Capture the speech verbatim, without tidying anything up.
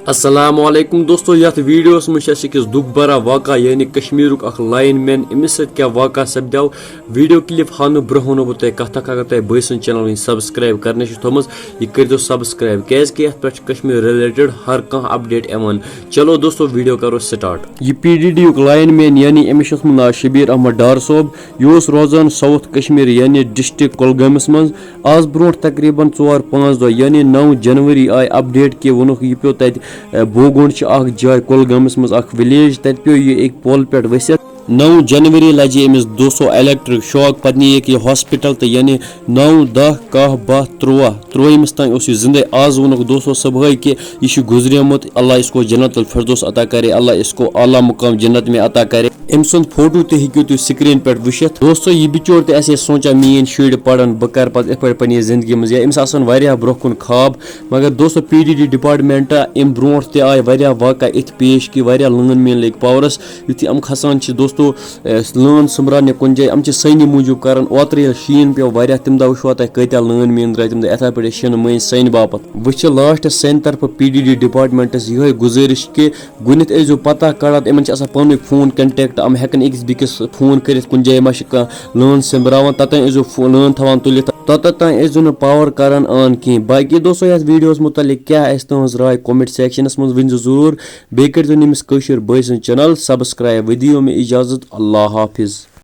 السلام علیکم دوستو، یتھ ویڈیوس منٛز چھِ أسۍ أکِس دُکھ بھرا واقعہ، یعنی کشمیرُک اکھ لائن مین، أمِس سۭتۍ کیٛاہ واقعہ سپدیو۔ ویڈیو کلپ ہاونہٕ برونٛہہ ونو بہٕ تۄہہِ کتھ اکھ۔ اگر تۄہہِ بٲے سٕنٛز چینل وٕنہِ سبسکرائب کرنٕچ چھِ تھٲومٕژ، یہِ کٔرۍزیو سبسکرائب، کیازِ کہِ یتھ پٮ۪ٹھ چھِ کشمیر ریلیٹڈ ہر کانٛہہ اپڈیٹ یِوان۔ چلو دوستو، ویڈیو کرو سٹارٹ۔ یہِ پی ڈی ڈی یُک لائن مین، یعنی أمِس چھُ اوسمُت ناو شبیر احمد ڈار صٲب، یہِ اوس روزان ساؤتھ کشمیر، یعنی ڈسٹرکٹ کۄلگٲمِس منٛز۔ آز برونٛٹھ تقریباً ژور پانٛژھ دۄہ، یعنی نَو جنوری، آیہِ اپڈیٹ کہِ ووٚنُکھ، یہِ پیوٚو تَتہِ، اے، بوگونڈ چھِ اکھ جاے کۄلگٲمِس منٛز، اکھ ولیج، تَتہِ پیوٚو یہِ أکۍ پولہِ پٮ۪ٹھ ؤسِتھ۔ نَو جنوری لجے أمِس دوستو الیکٹرک شاک، پتہٕ نِیہِ یہِ ہاسپٹل تہٕ یعنی نَو، دَہ، کاہ، باہ، تُرٛواہ، تُرٛوٲہمِس تام اوس یہِ زندے۔ آز ووٚنُکھ دوستو صبحٲے کہِ یہِ چھُ گُزریومُت، اللہ اس کو جنت الفردوس عطا کرے، اللہ اس کو اعلیٰ مقام جنت میں عطا کرے۔ أمۍ سُنٛد فوٹو تہِ ہیٚکِو تُہۍ سکرین پٮ۪ٹھ وٕچھِتھ۔ دوستو، یہِ بِچور تہِ آسہِ ہے سونٛچان، میٛٲنۍ شُرۍ پَرَن، بہٕ کَرٕ پَتہٕ یِتھ پٲٹھۍ پَنٕنہِ زِندگی منٛز، یا أمِس آسَن واریاہ برٛونٛہہ کُن خواب۔ مگر دوستو، پی ڈی ڈی ڈپارٹمنٹ اَمہِ برٛونٛٹھ تہِ آے واریاہ واقعہ یِتھ پیش کہِ واریاہ لٲن مین لٔگۍ پاورَس۔ یُتھُے یِم کھسان چھِ دوستو، اَسہِ لٲن سوٚمبراونہِ کُنہِ جایہِ، یِم چھِ سٲنی موٗجوٗب کَران۔ اوترٕ ییٚلہِ شیٖن پیوٚو واریاہ، تَمہِ دۄہ وٕچھوا تۄہہِ کۭتیٛاہ لٲن مین درٛاے تَمہِ دۄہ یِتھَے پٲٹھۍ شِنہٕ مٔنٛزۍ سانہِ باپَتھ۔ وۄنۍ چھِ لاسٹَس سانہِ طرفہٕ پی ڈی ڈی ڈپارٹمنٹَس یِہوٚے گُزٲرِش کہِ گۄڈٕنیتھ ٲسۍزیو پتہ کڑان، یِمن چھِ آسان پنٕنُے فون کنٹیکٹ، یِم ہٮ۪کن أکِس بیٚکِس فون کٔرِتھ، کُنہِ جایہِ ما چھِ کانٛہہ لٲن سِنبراوان، توٚتام ٲسۍزیو فو-، لٲن تھاوان تُلِتھ، توٚتام ٲسۍزیو نہٕ پاور کران آن کِہیٖنۍ۔ باقی دوستو، یتھ ویڈیوس متعلق کیٛاہ آسہِ تُہنٛز راے، کمنٹ سیکشنس منٛز ؤنۍزیو ضروٗر۔ بیٚیہِ کٔرۍزیو نٔمِس کٲشِر بٲے سٕنٛز چینل سبسکرایب۔ ودِیو مےٚ اجازت، اللہ حافظ۔